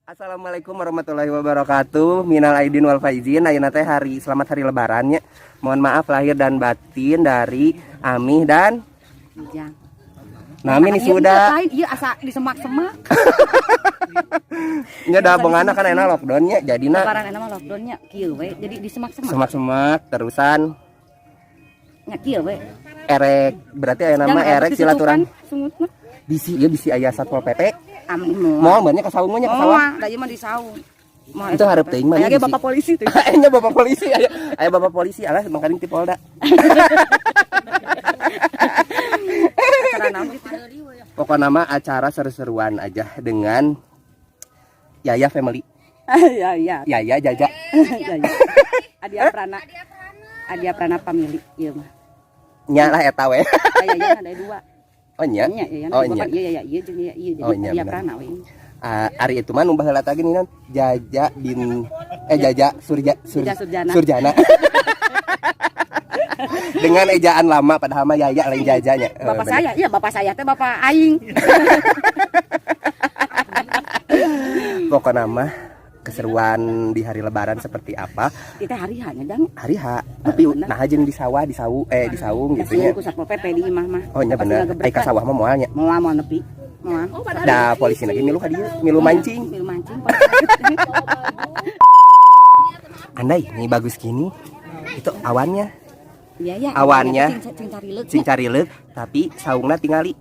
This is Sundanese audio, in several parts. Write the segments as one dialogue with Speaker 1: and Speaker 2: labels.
Speaker 1: Assalamualaikum warahmatullahi wabarakatuh. Minal aidin wal faizin. Ayeuna teh hari selamat hari lebarannya. Mohon maaf lahir dan batin dari Amih dan
Speaker 2: Ujang.
Speaker 1: Nah, Ami nih sudah.
Speaker 2: Lain ieu asa di semak-semak.
Speaker 1: Nya da bongana kan enak lockdownnya jadina
Speaker 2: Lebaran enak mah lockdownnya kieu we. Jadi di semak-semak.
Speaker 1: Semak-semak terusan
Speaker 2: Nya kieu we.
Speaker 1: Erek berarti aya nama
Speaker 2: Jangan
Speaker 1: erek silaturahmi.
Speaker 2: Sungutna.
Speaker 1: Bisi ieu bisi aya Satpol PP.
Speaker 2: Amih moal.
Speaker 1: Moal banyak ka saung nya ka sawah.
Speaker 2: Moal, da ieu mah di saung. Moal.
Speaker 1: Itu hareup teuing mah
Speaker 2: Aya
Speaker 1: nya
Speaker 2: ge
Speaker 1: bisi.
Speaker 2: bapak polisi tuh.
Speaker 1: Nya bapak polisi aya aya bapak polisi alah mangkaning ti Polda.
Speaker 2: Acara naon gitu.
Speaker 1: Pokoknya nama acara seru-seruan aja dengan Yaya Family.
Speaker 2: Ya ya.
Speaker 1: Yaya Jaja.
Speaker 2: Ya ya. Adia Prana. Adia Prana family ieu mah.
Speaker 1: Nya lah eta we.
Speaker 2: Aya ieu ada dua.
Speaker 1: Oh nya.
Speaker 2: Nya iya
Speaker 1: Oh
Speaker 2: nya.
Speaker 1: nya.
Speaker 2: Iya iya iya jeung iya iya
Speaker 1: Oh,
Speaker 2: jadi
Speaker 1: nya,
Speaker 2: Adia
Speaker 1: benar.
Speaker 2: Prana we.
Speaker 1: Ah, ari itu mah nu baheula teh gini Jaja bin Jaja Surja Sur,
Speaker 2: Jaja Surjana.
Speaker 1: Surjana. Dengan ejaan lama padahal mah Yaya lain Jajanya. Eh,
Speaker 2: Bapak
Speaker 1: bener.
Speaker 2: saya, iya bapak saya teh bapak aing.
Speaker 1: Pokoknya mah keseruan di hari lebaran seperti apa?
Speaker 2: Kita hari hanya jang.
Speaker 1: Hari H, tapi
Speaker 2: Bener.
Speaker 1: nah aja di sawah, di sawu di saung gitu nya.
Speaker 2: Ku Satpol PP di imah mah.
Speaker 1: Oh nya bener. Ai ka sawah mah moal nya.
Speaker 2: Moal moal nepi. Moal.
Speaker 1: Da polisi lagi milu ka dieu, milu mancing.
Speaker 2: Milu mancing.
Speaker 1: Andai ini bagus gini. Itu awannya,
Speaker 2: Iya ya.
Speaker 1: Awannya.
Speaker 2: Cing carileuk.
Speaker 1: Cing carileuk, tapi saungna tingali.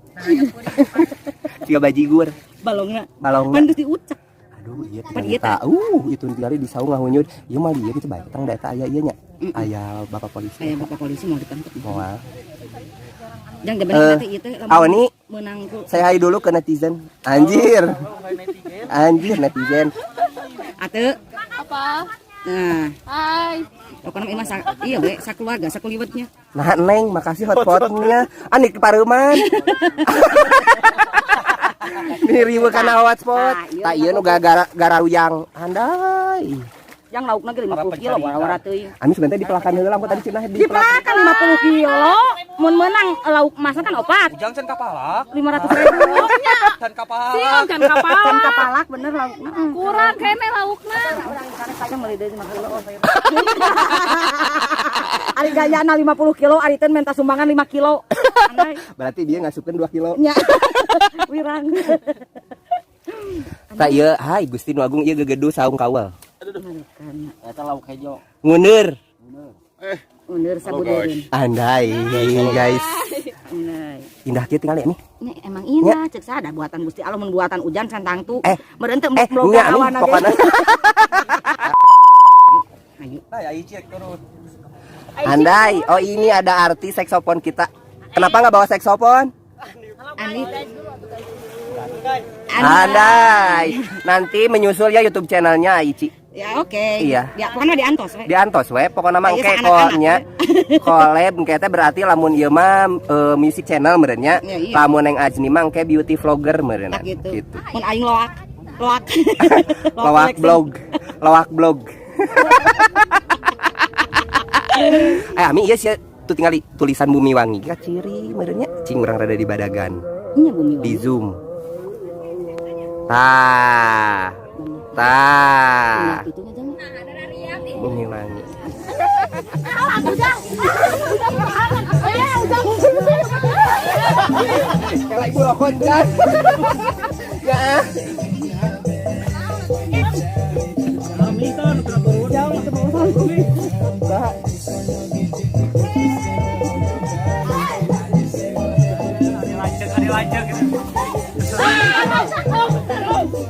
Speaker 1: Siga bajigur,
Speaker 2: Balongna.
Speaker 1: Balongna.
Speaker 2: Pan geus diucek.
Speaker 1: Aduh, iya
Speaker 2: Pan
Speaker 1: tinggal
Speaker 2: ieu
Speaker 1: eta. Itu tingali di saung ngahunyud. Ieu mah lieu gitu bae. Tang da eta aya ieu nya. Aya bapak polisi.
Speaker 2: Aya bapak polisi mau ditangkep.
Speaker 1: Moal.
Speaker 2: Jang jaban teh ieu teh lamun
Speaker 1: Awani,
Speaker 2: meunang ku
Speaker 1: saya hai dulu ke netizen. Anjir. Anjir netizen.
Speaker 2: Ate.
Speaker 3: Apa?
Speaker 2: Nah,
Speaker 3: Hai.
Speaker 2: pokoknya imah iya we sakeluarga sakuliwetnya.
Speaker 1: Nah, Neng, makasih hotpotnya. Anik pareuman. Nih riweuh kana hotspot.
Speaker 2: Nah, iya,
Speaker 1: Tak ieu nu gara gararuyang. Andai.
Speaker 2: Yang laukna ge 50 kilo wara-wara teuing.
Speaker 1: Ami sebenarnya dipelakan heula aku tadi cenah dipelakan.
Speaker 2: Dipelakan 50 kilo, mun meunang lauk masna kan opat.
Speaker 4: Ujang can kapalak,
Speaker 2: 500 ribu.
Speaker 4: can kapalak.
Speaker 3: Siang kan kapal.
Speaker 2: Can kapalak bener laukna.
Speaker 3: Kurang kene laukna.
Speaker 2: Urang meuli deui 5 kilo. Ari gayana 50 kilo, ari teh minta sumbangan 5 kilo. Andai.
Speaker 1: Berarti dia ngasupkeun 2 kilo.
Speaker 2: Nya. Wirang.
Speaker 1: Tak ieu, hai Gusti Nu Agung ieu gegeduh saung kawal.
Speaker 4: Eta lauk hejo.
Speaker 1: Nguneur.
Speaker 2: Undur sabudereun.
Speaker 1: Andai, guys.
Speaker 2: Andai.
Speaker 1: Indah kieu tingali nih.
Speaker 2: Ini emang indah cek sada buatan Gusti Allah mun buatan hujan can tangtu. Meureun teu meloga
Speaker 1: Nya nih
Speaker 2: awan ge.
Speaker 1: Pokona.
Speaker 2: Ayo.
Speaker 4: Nah, ya cek turun.
Speaker 1: Andai, oh ini ada artis saksofon kita. Kenapa nggak bawa saksofon?
Speaker 2: Andi.
Speaker 1: Andai. Nanti menyusul ya YouTube channelnya Aici.
Speaker 2: Ya oke.
Speaker 1: Iya.
Speaker 2: Ya pokoknya diantos we.
Speaker 1: Diantos we, pokoknya mah
Speaker 2: Iya,
Speaker 1: engke
Speaker 2: anak-anak,
Speaker 1: kolnya collab engke teh berarti lamun ieu mah music channel meureun nya.
Speaker 2: Iya, iya.
Speaker 1: Lamun yang Ajni mah engke beauty vlogger meureun.
Speaker 2: Tak gitu.
Speaker 1: Gitu.
Speaker 2: Mun aing loak. Loak.
Speaker 1: Loak
Speaker 2: koleksi.
Speaker 1: blog. Loak blog. Ami ieu sia tuh tingali tulisan Bumi Wangi ka ciri meureun nya cing urang rada di Badagan.
Speaker 2: Nya Bumi Wangi.
Speaker 1: Di Zoom. Tah. Tah.
Speaker 2: Nah, itunya jangan.
Speaker 1: Bumi Wangi. Kalau ibu rokok kan. Ya.
Speaker 4: Ada lanjut gitu.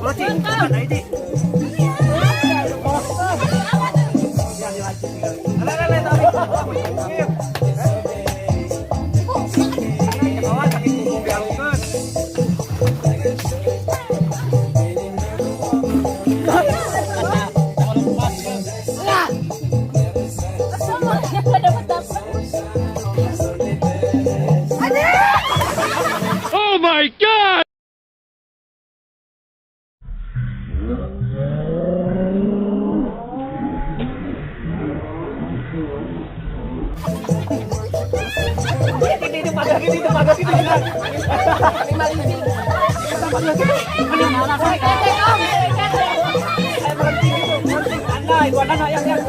Speaker 4: Ulah cing, bukan aja cing.
Speaker 5: Oh my God!
Speaker 3: Ini
Speaker 4: Yang, yang, yang.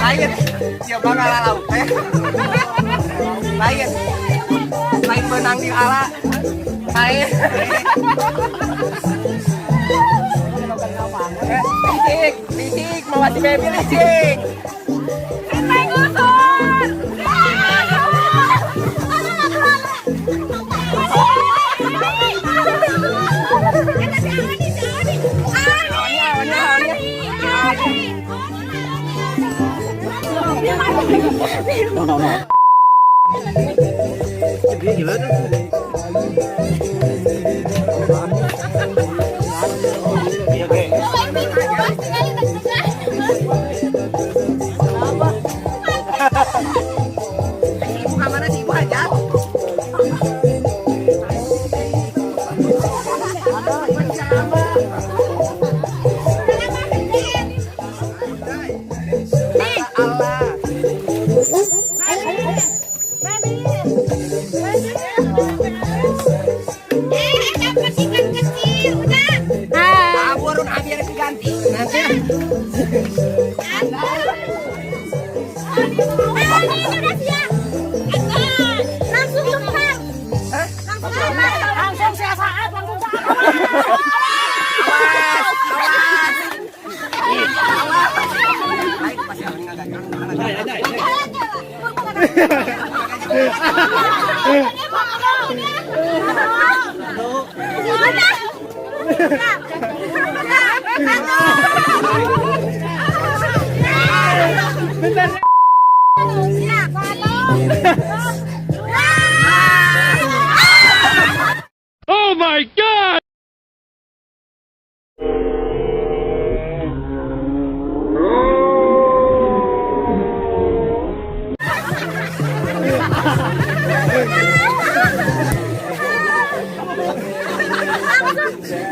Speaker 1: Lain, siapa ngalah lauk teh? Lain, lain menang di ala. Lain. Licik, licik, mau si baby licik. Ibu kamana si ibu aja? Allah. Kabur abi yang diganti. Nanti.
Speaker 2: Langsung saya saat, langsung saat.
Speaker 1: Awas, awas. Awas. Lain pasti orang ngagajang.
Speaker 5: Oh my God!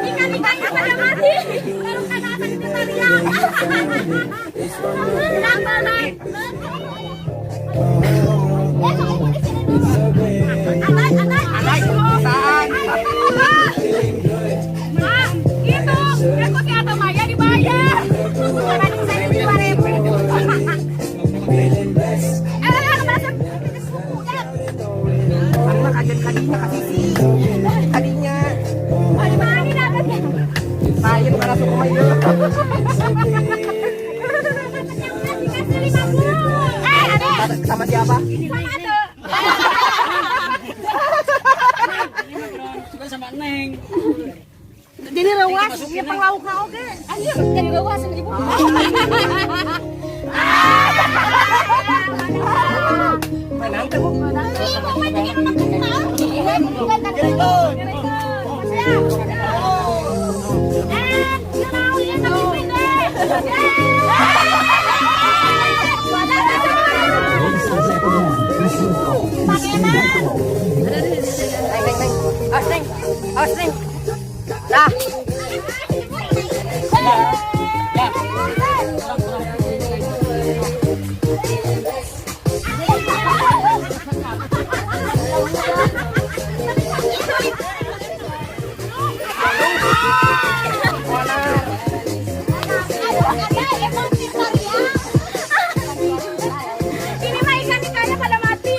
Speaker 3: Ikan-ikannya pada mati. Baru karena akan kita lihat. Kenapa, Nay? Alay, alay.
Speaker 1: Alay, saan?
Speaker 3: Ah, itu. Aku si Ata Maya dibayar. Saya 2.000. Eh, merasa suku dah.
Speaker 1: Kami mah kajian kadinya kasih sih. Kadinya.
Speaker 3: Mana dapatnya?
Speaker 1: Lain karena suku mah ieu.
Speaker 3: Dikasih 50. Eh, ada.
Speaker 1: Sama siapa?
Speaker 3: Sama tuh.
Speaker 4: Suka sama Neng.
Speaker 2: Jadi reuas, ieu panglaukna oge.
Speaker 3: Anjir, jadi reuas ibu.
Speaker 1: Menang teh, Bu.
Speaker 3: Ibu mah jadi anak
Speaker 1: Neng, neng, neng. Awas, neng. Awas, neng. Dah.
Speaker 3: Ini mah ikan-ikannya pada mati.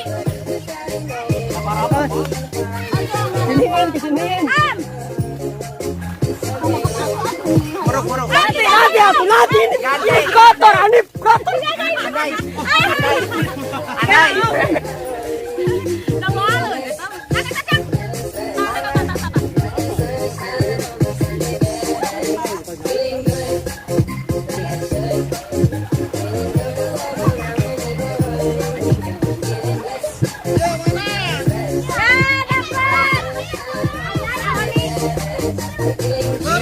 Speaker 4: Kesiniin, kesiniin.
Speaker 1: Buruk, buruk.
Speaker 4: Nanti, nanti aku nanti. Ini kotor, ini kotor.
Speaker 1: Andai. Andai. Andai.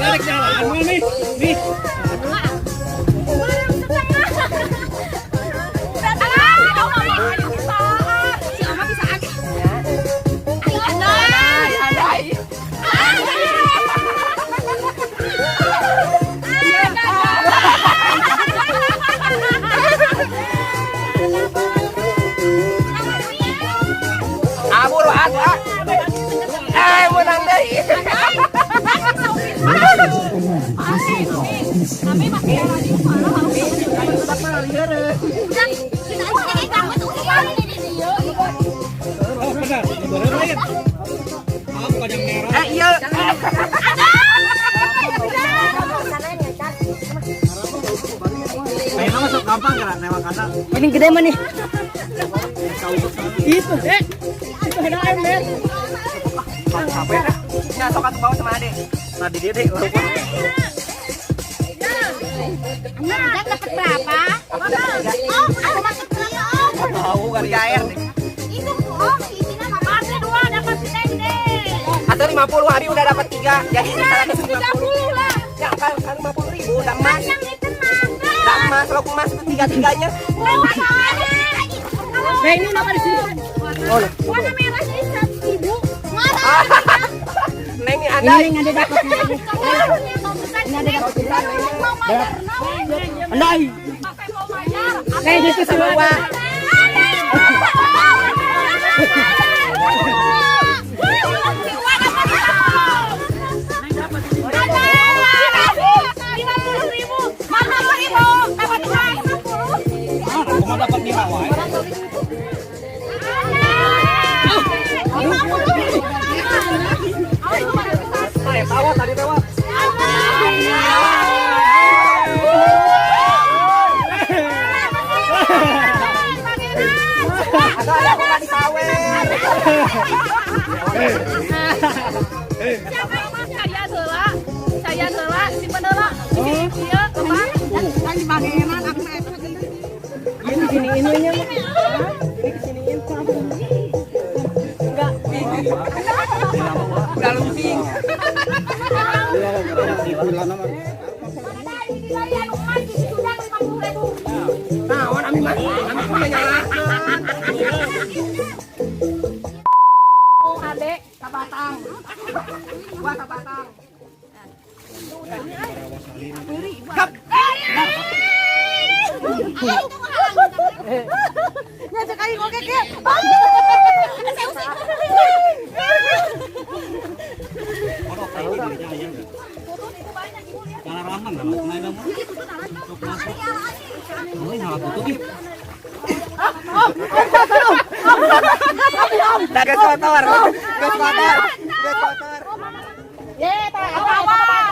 Speaker 5: Tarik jalan nih. Nih.
Speaker 3: Kami masih lagi soalnya harus.
Speaker 1: Budak mah lieur.
Speaker 3: Ujang, kita ini kamu tuh ini di dieu.
Speaker 5: Oh, benar. Bener lain. Maaf, kajang merah.
Speaker 1: Eh, iya.
Speaker 5: Ayeuna masuk gampang kan newak kana.
Speaker 4: Ini gede mah nih. Itu, eh. Itu ada air, Mer.
Speaker 1: Capek dah. Nah, sok atuh bawa sama Ade. Nah, di dieu deh.
Speaker 3: Ujang dapat berapa? Om, aku masuk kecil, Om.
Speaker 1: Tahu kali air.
Speaker 3: Itu Om, isinya mama dua dapat si Neng deh.
Speaker 1: Atau 50 hari udah dapat 3. Jadi 150.
Speaker 3: 30 lah.
Speaker 1: Ya, kan 50 ribu udah emas.
Speaker 3: Yang itu mah.
Speaker 1: Udah emas, lo emas itu tiga-tiganya.
Speaker 4: Nah, ini nama di sini.
Speaker 1: Oh, loh.
Speaker 3: Warna merah sih 100 ribu.
Speaker 1: Neng ini ada.
Speaker 4: Ini ada dapat.
Speaker 3: Ini ada dapat. Mau bayar,
Speaker 4: Andai.
Speaker 3: sampai mau bayar.
Speaker 4: Nah, itu semua.
Speaker 5: Ah, kumaha dapat lima wae.
Speaker 1: Eh, bawa tadi bawa. Atau ada aku nggak disawer.
Speaker 3: Siapa yang mas saya heula? Saya heula, simpen heula. Ieu kembang.
Speaker 2: Kan dibagenan aku mah eta gede.
Speaker 4: Ini kesiniin we nya mah. Ini kesiniin kok aku. Enggak.
Speaker 1: Udah lumping. Nah, on ami mah, ami mah nyalakeun.
Speaker 3: Ade ka Batang.
Speaker 1: Gua ka Batang.
Speaker 2: Nya cek aing oge kieu.
Speaker 3: Saya usik.
Speaker 5: Cara ramen lah, nah, ini mah. Sok masuk. Oh, nyala tutup ih.
Speaker 1: Dah geus kotor. Geus kotor. Geus kotor.
Speaker 2: Ye, tah eta.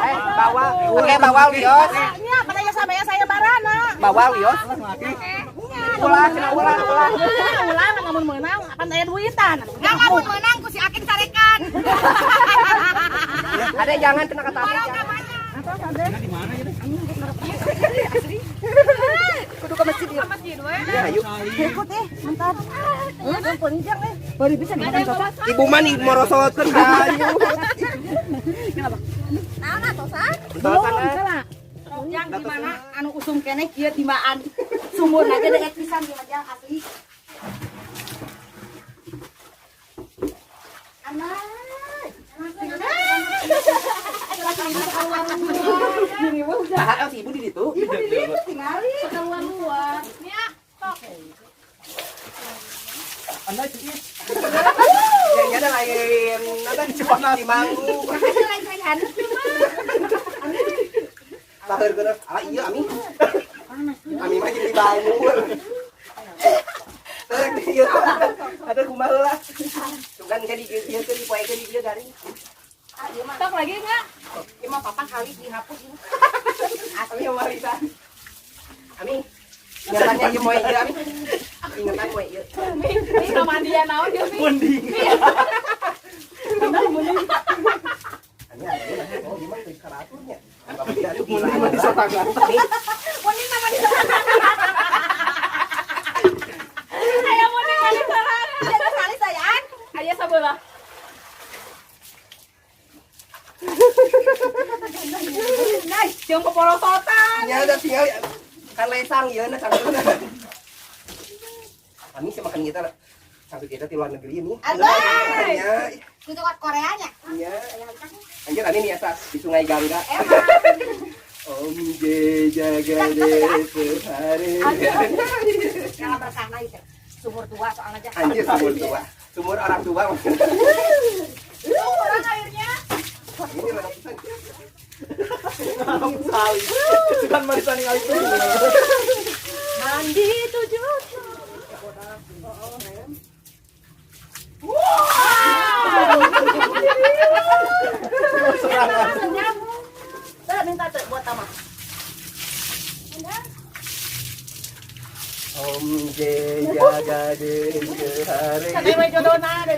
Speaker 1: Eh, bawa. Oke, bawa wios.
Speaker 2: Nya pada ya sampe saya barana.
Speaker 1: Bawa wios. Ulah, cenah ulah, ulah.
Speaker 2: Ulah lamun meunang akan aya duitan.
Speaker 3: Nggak lamun menang ku si Akin carekan.
Speaker 1: Ada jangan kena kata aku. Jangan.
Speaker 5: Nah, di mana ya?
Speaker 1: Kudu ke masjid ya.
Speaker 3: Masjid we.
Speaker 1: Ya, ayo.
Speaker 2: Ikut eh, bentar. Heeh, panjang eh. Baru bisa dimakan cocok.
Speaker 1: Ibu mah nih morosotkeun banyu.
Speaker 3: Naon atuh san?
Speaker 1: Entosan ah.
Speaker 2: Yang di mana anu usum keneh kieu timbaan. Sumur aja deket pisan di majang asli. Anak.
Speaker 1: Ah, si ibu di situ.
Speaker 2: Ibu di situ tingali.
Speaker 3: Keluar-luar. Nia, tok.
Speaker 5: Anda sih.
Speaker 1: Kayaknya ada lain, ada di Cimanggu.
Speaker 2: Lain-lainan.
Speaker 1: Lahir geus. Ah iya ami. Ami mah jadi bangun. Terus ieu. Ada kumaha heula. Tuh kan jadi ieu teh dipoekeun di dieu garing.
Speaker 3: Tok lagi enggak?
Speaker 2: Ieu mah papa kali dihapus ini.
Speaker 1: Ami warisan. Ami. Ingatannya ieu moe ieu ami. Ingatan moe ieu.
Speaker 3: Mi, mi mandian naon dia mi?
Speaker 5: Mending.
Speaker 1: Ami ada nah, oh gimana tuh keraturnya.
Speaker 5: Mending mah disotangan.
Speaker 3: Mending nama di sana. Aya mending mah di sana.
Speaker 2: Jadi kali sayang.
Speaker 3: Aya sabelah. Nah, jeung poporosotan.
Speaker 1: Nya ada tinggal kan lesang ieu na cangkutna. Ami sih makan kita cangkut kita di luar negeri ini.
Speaker 2: Aduh.
Speaker 1: Nya.
Speaker 2: Itu kan Koreanya.
Speaker 1: Iya. Anjir ani nih atas di Sungai Gangga. Om J jaga sehari.
Speaker 2: Yang berkah itu. Sumur tua soalnya aja.
Speaker 1: Anjir sumur tua. Sumur orang tua.
Speaker 3: Orang airnya.
Speaker 1: Ini lewat pisan.
Speaker 5: Sekali. Sugan marisa ningali tuh.
Speaker 3: Mandi 7.
Speaker 2: Tuh, minta tuh buat tambah.
Speaker 1: Om J Jaga De Hare.
Speaker 2: Sampai we jodona deh.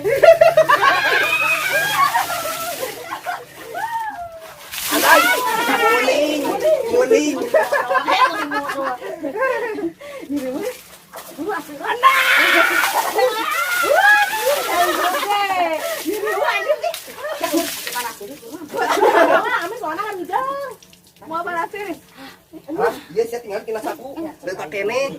Speaker 1: Anai, kuning, kuning.
Speaker 3: Mau apa sih?
Speaker 1: Hah? Iya, saya tinggal kena saku. Letak kene.